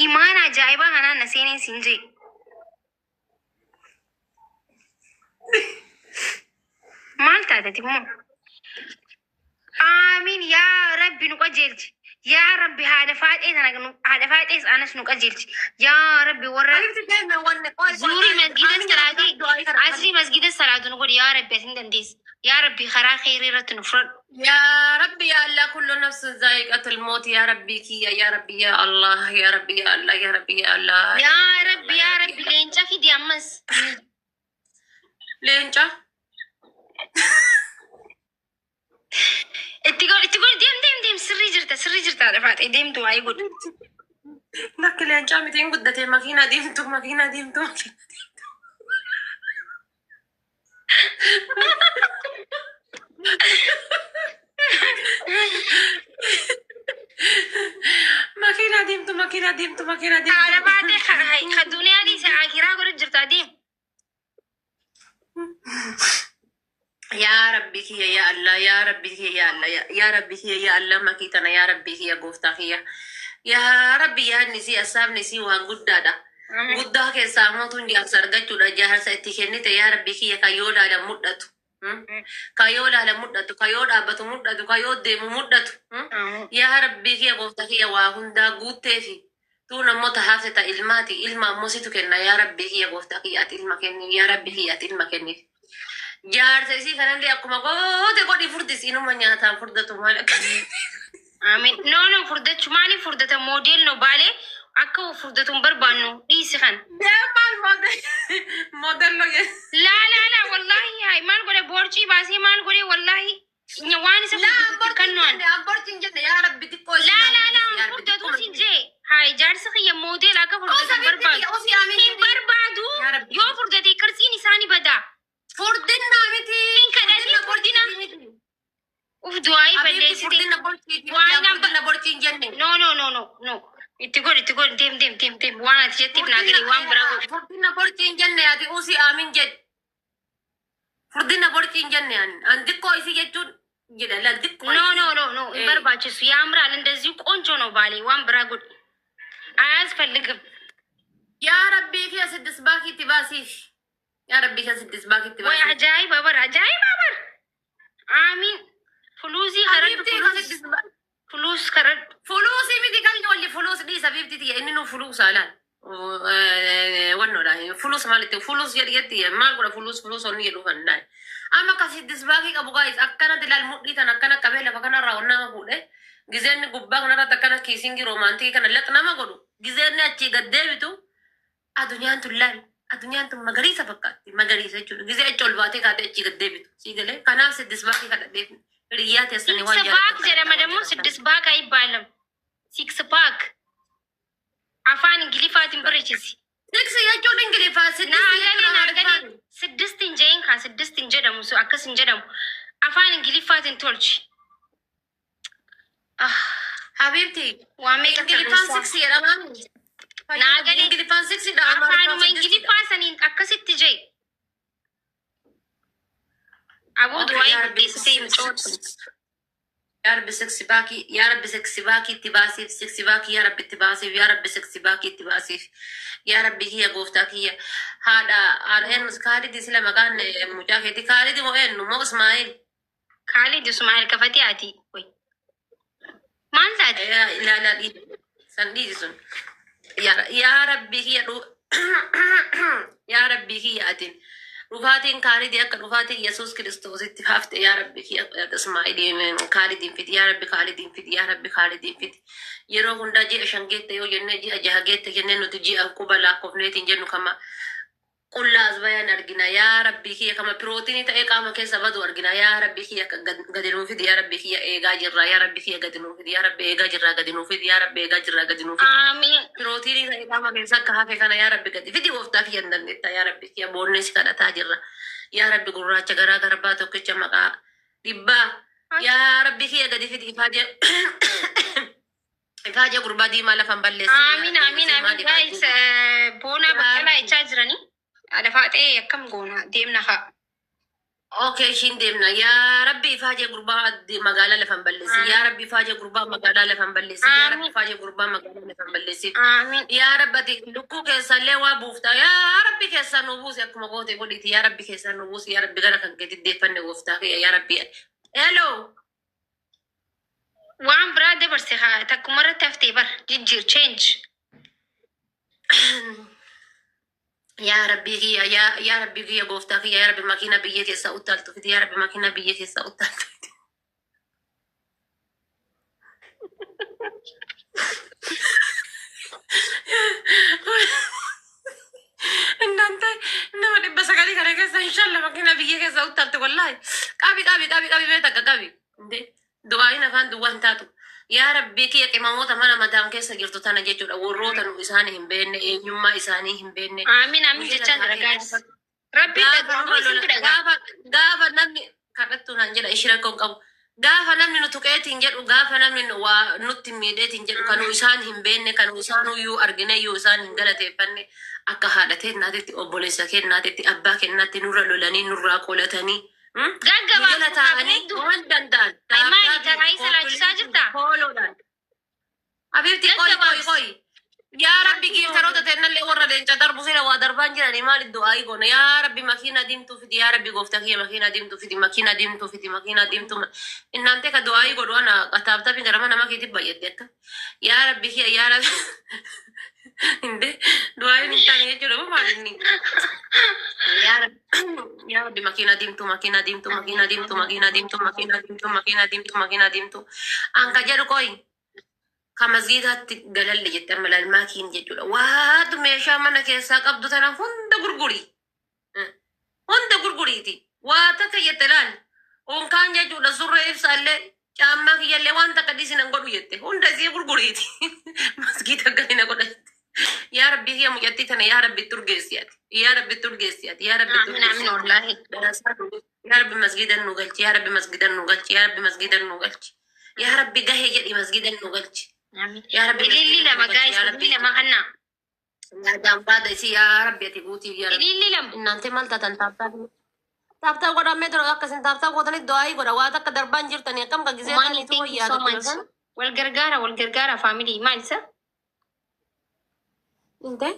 Imaana ajaa'ibaa kanaan na seeneen siin jee. Maal taatati immoo? Aamiin yaa Rabbi nu qajeelchi. Yaa Rabbi haadha faaxee tana haadha faaxees anas nu qajeelchi. Yaa Rabbi warra Habibti deeme wanne qoy qoy zuurii masgiida aamin jedha salaatii du'aa kana asrii masgiida salaatu nu godhi yaa Rabbi asin dandeessa. Yaa Rabbi karaa kheyrii irratti nu fudhadhu. Ya Rabbi ya Allah kullu nafsin zaa'iqatul maut ya Rabbi kiyya ya Rabbi ya Allah ya Rabbi ya Allah ya Rabbi ya Allah ya Yaa Rabbi ya Rabbi Allah ya yaa Rabbi Rabbi ya Allah. leenca fidi ammas. Leenca. Itti godhi itti godhi deem deem deem sirrii jirta sirrii jirta haadha faaxee deemtu waa'ee godhi. Lakki leencaa miti hin guddate makiinaa deemtu makiinaa deemtu makiinaa deemtu. Makiinaa deemtu makiinaa deemtu makiinaa Haadha deemtu. faaxee ka duniyaa dhiise akiraa godhu jirta deem. Yaa Rabbi kiyya yaa Allah yaa Rabbi kiyya yaa Allah yaa Rabbi kiyya yaa Allah makii tana yaa Rabbi kiyya gooftaa kiyya yaa Rabbi yaadni isii assaabni isii waan guddaadha. Amiin. Guddaa keessaa mootuun jaarsa argachuudha jaarsa itti kennite yaa Rabbi kiyya kan yoo laalan mul'atu. Kan yoo laalan mul'atu kan yoo dhaabbatu mul'atu kan yoo deemu mul'atu. Amiin. Yaa Rabbi kiyya gooftaa kiyya waa hundaa guutteefi. Tuun ammoo ta hafte ta ilmaati ilma ammoo situ kenna yaa Rabbi kiyya gooftaa kiyya ati ilma kenni yaa Rabbi kiyya ati ilma kenniif. Jaarsa isii kanallee akkuma goote godhi furdis inuma nyaataan furdatu maal akka Amiin. No no furdachuu maaliif furdata moodeel no baalee akka furdatu hin barbaannu dhiisi kan. Maal moodello Laa laa laa wallaahi hayi maal godhe boorcii baasee maal godhe wallaahi waan isa Laa furdatu ambortiin kannuan. jenne ambortiin jenne yaa Rabbi xiqqoo isii Laa naa laa furdisi laa yaa Rabbi furdatu xiqqoo sin jee hayi jaarsi kiyya moodeel akka furdatu Osa hin bitti barbaadu. kiyya osii aamin Hin jedhi barbaadu yaa Rabbi yoo furdate qirtsiin isaa ni bada. Furdinna miti Hin kadhatin furdinna furdina. borciiti miti Uf du'aayii Habiibti balleessite. furdinna borciiti miti Waan namba furdinna borciin jenne no no no no no itti godhi itti godhi deem deem deem deem waan ati jetteef naa furdinna gadi waan biraa godhi. furdinna borciin jenne ati usii aamin jedhi furdinna borciin jenne an an xiqqoo isii jechuun jedha laal xiqqoo No isii no no no hin barbaachisu ያምራል። እንደዚሁ ቆንጆ ነው ባሌ waan biraa godhi አያስፈልግም። Yaa Rabbii kiyya siddis baakiitti baasiif. Yaa Rabbii kiyya siddis baakiitti ወይ baasiif. አጃኢብ በር አጃኢብ በር አሚን ፍሉዚ ከረዱ Habiibtii ka ፍሉዝ siddis ba ፍሉዝ ከረዱ Fuluusii miti kan walli fuluus dhiisa habiibtii tiyya inni nu fuluusaa laal. Wannoodha fuluus maalitti fuluus jedhi jetti maal godha fuluus fuluus onni jedhu kan laal. Amma ka siddis baakii qabu gaayis akkanatti laal mudhii tan akkana qabee lafa kanarraa onnaa fuudhee gizeenni gubbaa kanarratti akkana kiisingii roomaantikii kana lax nama godhu gizeenni achii gad deebitu Addunyaan tun laal addunyaan tun magariisa fakkaatti magariisa jechuudha gizee achi ol baatee kaatee achii gad deebitu sii galee kanaaf siddis baakii kadhadheef hiriyyaa teessanii ሲክስ waan ፓክ jaallattan jedhama kadhadhaa ደግሞ waan jaallattan. ስድስት ፓክ አይባልም። ሲክስ ፓክ afaan ingiliffaatiin barreessisi. Siksi jechuun ingiliffaa Na siddis jechuun agalee na agalee amaariffaati. ስድስት hin jedhin kaa ስድስት hin jedhamu su akkas hin jedhamu afaan ingiliffaatiin tolchi. Ah, Habiibti waa meeqa ingiliffaan sirreessaa? siksi jedhamaa. Na agalee Ingiliffaan siksidha amaariffaan afaanuma siddisidha. ingiliffaa saniin akkasitti jee. Aboo Okay, du'aayii yaa Rabbi balleessitee micoota. yaa Rabbi siksi baakii yaa Rabbi siksi baakii itti baasiif siksi baakii yaa Rabbi itti baasiif yaa Rabbi siksi baakii itti baasiif yaa Rabbi kiyya gooftaa kiyya haadha haadha eenyu Kaalidi sila maqaan mucaa keeti Kaalidi moo eenyu moo Ismaa'eel Kaalid Ismaa'eel kafatee ati. Way. Maal taate? ilaalaa dhiisi san dhiisi sun yaa Rabbi kiyya dhu yaa Rabbi kiyya atiin dhufaatiin Kaalidi akka dhufaatiin Yesuus Kiristoositti hafte yaa Rabbi kiyya Ismaa'eel Kaalidiin fidi yaa Rabbi Kaalidiin fidi yaa Rabbi Kaalidiin fidi yeroo hundaa ji'a shan geette yoo jenne ji'a jaha geette jenne nuti ji'a quba lakkoofneetiin jennu kama qullaa as bayaan argina yaa Rabbi kiyya kama pirootinii ta'ee qaama keessa badu argina yaa Rabbi kiyya gadi nuu fidi yaa Rabbi kiyya eegaa jirra yaa Rabbi kiyya gadi nuu fidi yaa Rabbi eegaa jirra gadi nuu fidi yaa Rabbi eegaa jirra gadi nuu fidi Aamiin. pirootinii ta'ee qaama keessa akka hafe kana yaa Rabbi gadi fidi gooftaa kiyya hin dandeetta yaa Rabbi kiyya boonnee si kadhataa jirra yaa Rabbi gurraacha garaa garbaa tokkicha maqaa dhibbaa yaa Rabbi kiyya gadi fidi ifaajee ifaajee gurbaa diimaa lafan balleessin yaa Aamiin Rabbi aamiin isii aamiin. maal Guys ifaajee boonaa yaa baqqalaa Rabbi jechaa jiranii. Lafaa ta'ee akkam goona deemna haa. Okay, ishiin deemna. Yaa Rabbi ifaajee gurbaa magaalaa lafan balleessi. Yaa Rabbi ifaajee gurbaa magaalaa lafan balleessi. Yaa Rabbi Amiin. ifaajee gurbaa magaalaa lafan balleessi. Amiin. Yaa Rabbi ati lukkuu keessallee waa buufta. Yaa Rabbi keessaa nu buusi akkuma goote godhiti. Yaa Rabbi keessaa nu buusi. Yaa Rabbi gara kan keetti deeffanne gooftaa kiyya. Yaa Rabbi. Hello. Waan biraa dabarse haa takkuma irratti haftee bar jijjiir change. Yaa Rabbi kiyya, yaa Rabbi kiyya, gooftaa kiyya, yaa Rabbi makiina biyya keessaa uttaaltu fidi. Yaa Rabbi makiina biyya keessaa uttaaltu fidi. እናንተ nama 900 kana keessa inshallah makiina biyya keessa uttaaltu wallahi. Qabi qabi qabi qabi mee takka qabi. Inde du'aayin afaan duwwaa hin taatu. Yaa Rabbi kiyya, qimamoota mana madaam keessa jirtu tana jechuudha. Warroota nu isaanii hin beekne, eenyummaa isaanii hin beekne. Amiin amiin Nu jala jechaa jira taa'ee guys. Rabbiin gaafa dhaga'a nurra isintu lola dhaga'a. gaafa namni kadhattu naan jedha ishii rakkoo hin qabu. Gaafa namni nu tuqeetiin jedhu, gaafa namni waa nutti miidheetiin jedhu, kanu isaan hin beekne, kanu isaan iyyuu argine iyyuu isaan hin galateeffanne, akka haadha teennaatitti, obboleessa keennaatitti, abbaa keennaatti nurra lolanii nurraa qolatanii nu jala Gaggabaabsuu taa'anii bareeddu. waan danda'an Ay maali taaptaabii taraayii salaachisaa jirtaa? fooloodhaan. Habiibti, qoy qoy. Gaggabaabsi. Qoy, yaa Rabbi, giiftaroota teennallee warra leenca darbu sila waa darbaan jiranii maali du'aayii goona? Yaa Rabbi makiina diimtuu fidi. Yaa Rabbi gooftaa kiyya, makiina diimtuu fidi, makiina diimtuu fidi, makiina diimtuu. Innaantee ka du'aayii godhu ana taaptaabii garama nama keetiif baay'atte akka. Yaa Rabbi kiyya, yaa Rabbi, inde du'aayiin hin taane jechuudha moo maal inni? Yaa Rabbi, yaa Rabbi, makiina diimtuu, makiina diimtuu, makiina diimtuu, makiina diimtuu, makiina diimtuu, makiina diimtuu, makiina diimtuu. Anka jedhu qoy. Ka masgiidaatti galalle jette amma lalmaakiin jechuudha. Waatu meeshaa mana keessaa qabdu tana hunda gurguri. Hunda gurguriiti. Waa takka jette laal. Onkaan jechuudha surree ibsaallee caammaa kiyyallee waan takka dhiisinan godhu jette. Hunda isii gurguriiti. Masgiida galina godha jette. Yaa Rabbi kiyya, mucattii tana yaa Rabbi itti urgeessi ati. Yaa Rabbi itti urgeessi ati. Yaa Rabbi itti Amiin urgeessi amiin ati. wallaahi. Yaa Rabbi masgiidan nu galchi. Yaa Rabbi masgiidan nu galchi. Yaa Rabbi masgiidan nu galchi. Yaa Rabbi gahee jedhi masgiidan nu galchi. Amiin. Yaa Rabbi Ililli masgiidan nu 2 galchi. guys. Yaa Rabbi Ililli 2 kannaa. yaadaan baada isii yaa Rabbi ati guutiif yaa Rabbi. Ililli 2. Innaantee maal taatan taaptaa taaptaa godhamee dura akkasin taaptaa gootanii du'aayii godha waa takka darbaan jirtanii akkam ka gisee Maali taaniitu thank you so wayyaa much. Wal gargaara, wal gargaara family maal isa? Inte?